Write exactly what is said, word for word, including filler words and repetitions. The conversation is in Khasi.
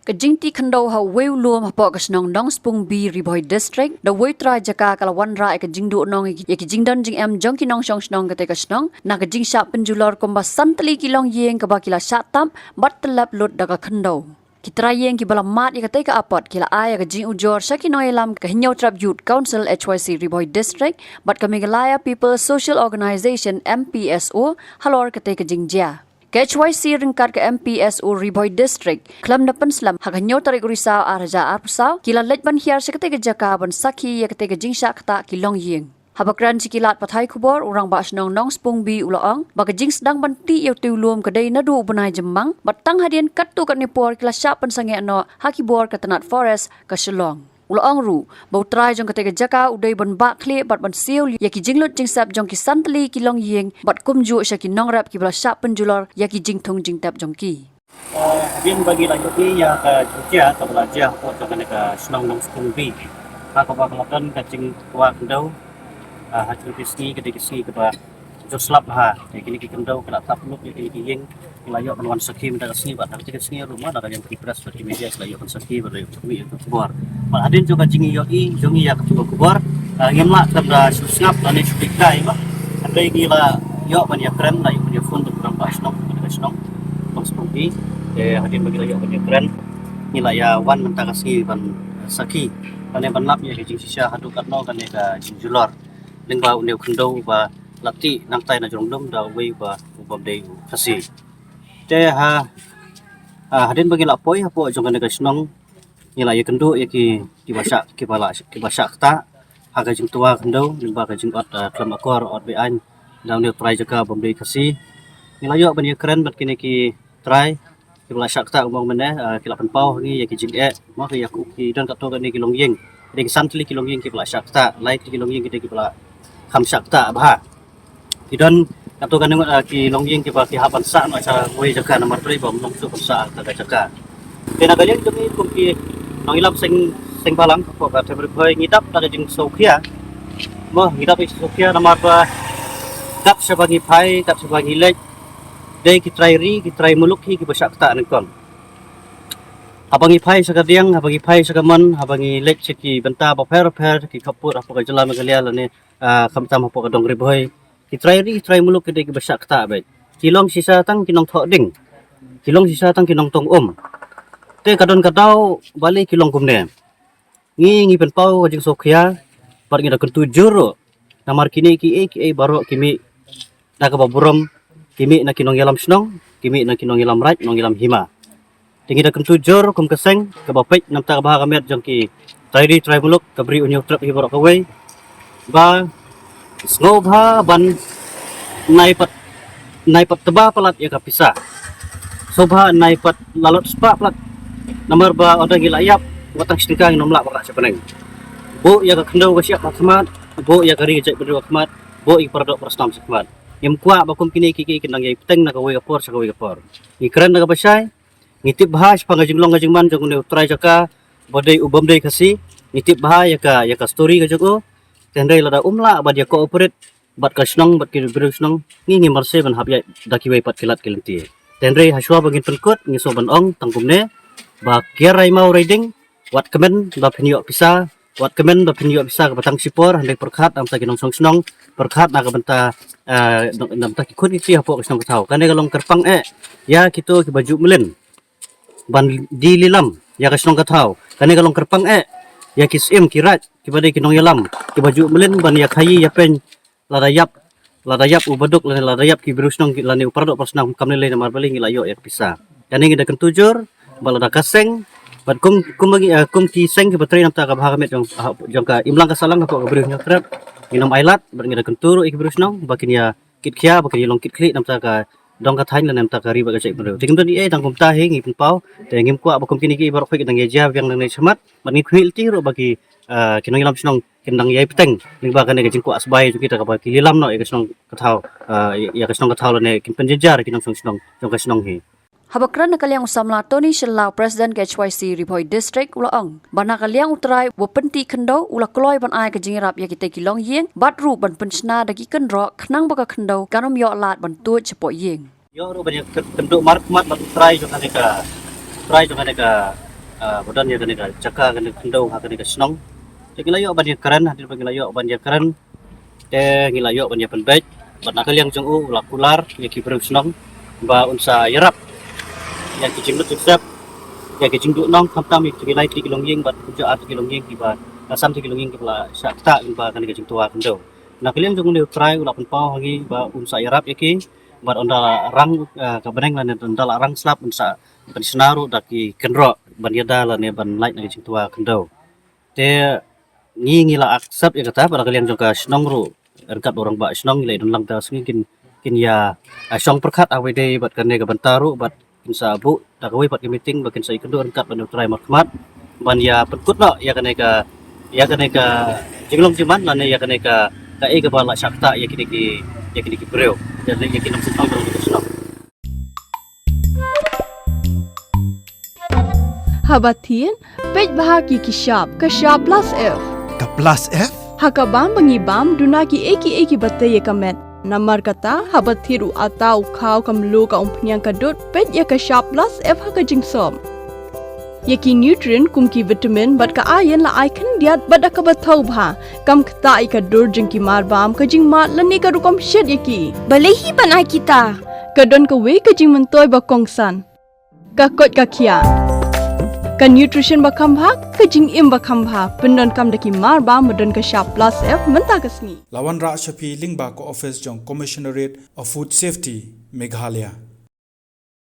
Ka jingtih khyndew ha uwei u lum hapoh ka shnong Nongspung B, Ri Bhoi District, da uwei u trai jaka ka la wanrah ïa ka jingduhnong ïa ki jingdon jingem jong ki nongshong shnong katei ka shnong na ka jingshah pynjulor kumba san tylli ki longïing kaba ki la shah tap bad tyllep lut da ka khyndew. Ki trai ïing kiba la mad ïa katei ka apot ki la ai ïa ka jingujor sha ki nongïalam ka Hynñiewtrep Youth Council, H Y C, Ri Bhoi District bad ka Meghalaya People's Social Organization, M P S O, halor katei ka jingjia. Ka H Y C ryngkat ka M P S O Ri Bhoi District khlem da pynslem, ha ka hynñiew tarik u Risaw ar hajar arphew saw ki la leit ban hiar sha katei ka jaka ban sakhi ïa katei ka jingshah ktah ki longïing. Haba kren sha ki lad pathai khubor, u Rangbah Shnong Nongspung B u la ong ba ka jingsdang ban tih ïa utei u lum ka dei naduh u bnai Jymmang bad tang hadien katto katne por ki la shah pynsangeh noh ha ki bor ka tnat Forest ka Shillong. U la ong ruh ba u trai jong katei ka jaka u dei ban bah khlieh bad ban siew ïa ki jinglut jingsep jong ki san tylli ki longïing bad kumjuh sha ki nongrep kiba la shah pynjulor ïa ki jingthung jingtep jong ki. Hadien ba ngi la ïohi ïa ka jingjia kaba la jia hapoh jong kane ka shnong Nongspung B, ha kaba ka la don ka jingtwa khyndew, ah, ha kine ki sngi ka dei ki sngi kaba jur slap bha. Te kine ki khyndew ki la tap lut ïa kine ki ïing, ki la ïoh ban wan sakhi mynta ka sngi bad ha kata ka sngi ruh ma na ka liang ki press bad ki media ki la ïoh ban sakhi bad la ïoh ban ïoh ka khubor. Bad hadien jong ka jingïohi jong ngi ïa katu ka khubor, ah, ngim lah khlem da shu sngap lane shu leit kai ba. Hynrei ngi la ïoh ban ïakren, la ïoh ban ïaphone bad u rangbah shnong, bad ka shnong Nongspung B. Te hadien ba ngi la ïoh ban ïakren, ngi la ïa wan mynta ka sngi ban sakhi lane ban lap ïa ka jingshisha haduh katno kane ka jingjulor lyngba une u khyndew ba la tih nangtai na jrong lum da uwei ba u bym dei u Khasi. Te ha, ha, hadien ba ngi la poi hapoh jong kane ka shnong, ngi la ïakynduh ïa ki, kiba shah, kiba la, kiba shah ktah ha ka jingtwa khyndew lyngba ka jingot, ah, khlem akor, ot be-aiñ da une u trai jaka bym dei Khasi. Ngi la ïoh ban ïakren bad kine ki trai kiba la shah ktah, kumba mynne, ah, ki la pynpaw ha ngi ïa ki jingeh, mo, ki ïa ki don katto katne ki longïing. Dei ki san tylli ki longïing kiba la shah ktah, lai tylli ki longïing ki dei kiba la kham shah ktah bha. Ki don katto katne ngut, ah, ki longïing kiba ki hap ban sah noh sha kawei jaka namar balei ba ym long shuh ban sah ha kata ka jaka. Te na ka liang jong ngi kum ki nongïalam seng, seng bhalang hapoh ka Thaiñ Ri Bhoi ngi dap da ka jingsngewkhia. Mo, ngi dap da ka jingsngewkhia namar ba kat shaba ngi phai, kat shaba ngi leit, dei ki trai ri, ki trai muluk hi kiba shah ktah nyngkong. Haba ngi phai sha ka diang, haba ngi phai sha ka mon, haba ngi leit sha ki bynta bapher bapher, ki khappud hapoh ka jylla Meghalaya lane, ah, khamtam hapoh ka dong Ri Bhoi, ki trai ri, ki trai muluk ki dei kiba shah ktah beit. Ki long shisha tang ki nongthoh ding, ki long shisha tang ki nongtong um. Te ka don ka daw balei ki long kumne. Ngi, ngi pynpaw ka jingsngewkhia bad ngi da kyntu jur ruh namar kine kiei kiei baroh ki mih na kaba burom, ki mih na ki nongïalam shnong, ki mih na ki nongïalam raid, nongïalam hima. Te ngi da kyntu jur kum ka seng kaba peit na bynta ka bha ka miat jong ki trai ri trai muluk, ka Bri U Hynñiewtrep hi baroh kawei, ba sngewbha ban nai pat, nai pat tba palat ïa ka pisa. Sngewbha nai pat lalot spah palat. Namar ba ynda ngi la ïap, wat tang shi tyngka ngin ym lah ban rah sha bneng. Buh ïa ka khyndew ka shyiap ha khmat, buh ïa ka ri ka jaitbynriew ha khmat, buh ïa ki paradoh parasnam sha khmat. Ngim kwah ba kum kine kiei kiei kin dang ïai bteng na kawei ka por sha kawei ka por. Ngi kren da kaba shai, ngi tip bha shaphang ka jinglong ka jingman jong une u trai jaka ba dei u bym dei Khasi. Ngi tip bha ïa ka, ïa ka story ka jong u. Te hynrei lada um lah ban ïa cooperate bad ka shnong, bad ki briew shnong, ngi, ngi marse ban hap ïaid da kiwei pat ki lad ki lynti. Te hynrei ha shuwa ba ngin pynkut, ngi sngewbha ban ong tang kumne ba Kiar Rai Maw Riding, wat kmen ba phin ïoh pisa, wat kmen ba phin ïoh pisa kaba tang shipor, hynrei pyrkhat na bynta ki nongshong shnong, pyrkhat na ka bynta, eh, na bynta ki khun ki kti hapoh ka shnong ka thaw. Kane ka long kyrpang eh ïa kito kiba ju mlien ban die lilam ïa ka shnong ka thaw. Kane ka long kyrpang eh ïa ki syiem ki raid kiba dei ki nongïalam kiba ju mlien ban ïa khaïi ïa peiñ lada ïap, lada ïap u baduk lane lada ïap ki briew shnong lane u paradoh parasnam kam lei lei namar balei ngi la ïoh ïa ka pisa. Kane ngi da kyntu jur ba lada ka seng bad kum, kum ba ngi, eh, kum ki seng kiba trei na bynta ka bha ka miat jong, ah, jong ka imlang ka sahlang hapoh ka Bri U Hynñiewtrep, ngin ym ailad bad ngi da kyntu ruh ïa ki briew shnong ba kin ïa kitkhia, ba kin ïa long kitkhlieh na bynta ka dong ka thaiñ lane na bynta ka ri bad ka jaitbynriew. Te kim don ei ei tang kumta hi, ngi pynpaw. Te ngim kwah ba kum kine kiei baroh phi kin dang ïa jia biang nangne shakhmat. Bad ngi khmih lynti ruh ba ki, ah, ki nongïalam shnong kin dang ïai bteng lyngba kane ka jingkwah sbai jong kita kaba ki lilam noh ïa ka shnong ka thaw, ah, ïa ka shnong ka thaw lane kin pynjynjar ïa ki nongshong shnong jong ka shnong hi. Haba kren na ka liang u samla Tony Shylla, President ka H Y C Ri Bhoi District, u la ong ba na ka liang u trai uba pyntih khyndew u la kloi ban ai ka jingïarap ïa kitei ki longïing bad ruh ban pynshna da ki kynroh khnang ba ka khyndew kan ym ïoh lad ban tuid shapoh ïing. Ïoh ruh ban ïakynduh markhmat bad u trai jong kane ka, trai jong kane ka Ah, ba don ïa kane ka jaka kane ka khyndew ha kane ka shnong. Te ngi la ïoh ban ïakren, hadien ba ngi la ïoh ban ïakren, te ngi la ïoh ban ïapynbeit. Bad na ka liang jong u la kular ïa ki briew shnong ba un sa ïarap ïa ki jinglut jingsep, ïa ki jingduh nong, khamtam ïa ki lai tylli ki longïing bad kumjuh ar tylli ki longïing kiba, la san tylli ki longïing kiba la shah ktah lyngba kane ka jingtwa khyndew. Na ka liang jong une u trai u la pynpaw ha ngi ba un sa ïarap ïa ki bad ynda la rang, eh, ka bneng lane ynda la rang slap un sa pynshna ruh da ki kynroh ban ïada lane ban lait na ka jingtwa khyndew. Te ngi, ngi la accept ïa kata, bad na ka liang jong ka shnong ruh ryngkat u rangbah shnong ngi la ïadon lang da sngi kin, kin ïa, ah, shong pyrkhat ha kawei de bad kane ka bynta ruh bad kin sa buh da kawei pat ka meeting ba kin sa ïakynduh ryngkat bad u trai markhmat ban ïa pynkut noh ïa kane ka, ïa kane ka jinglong jingman lane ïa kane ka, kaei kaba la shah ktah ïa kine ki, ïa kine ki briew, ïa kine ki nongshong shnong, ïa kine ki shnong. Haba thied, peit bha ki ki shap, ka shap plus F. Ka plus F? Ha ka bam ba ngi bam, duna kiei kiei kiba tei ïa ka met. Namar kata, haba thied u atta, u khaw, ka mluh, ka umphniang, ka dud, peit ïa ka shap plus F ha ka jingsop. Ïa ki nutrient kum ki vitamin bad ka iron la ai khyndiat bad da kaba thaw bha. Kam ktah ïa ka dur jong ki mar bam, ka jingmad lane ka rukom shet ïa ki. Balei hi ban ai kita? Ka don kawei ka jingmyntoi ba kongsan. Ka koit ka khiah. Ka nutrition ba kham bha, ka jingim ba kham bha. Pyndonkam da ki mar bam ba don ka shap plus F mynta ka sngi. La wanrah sha phi lyngba ka office jong Commissionerate of Food Safety, Meghalaya.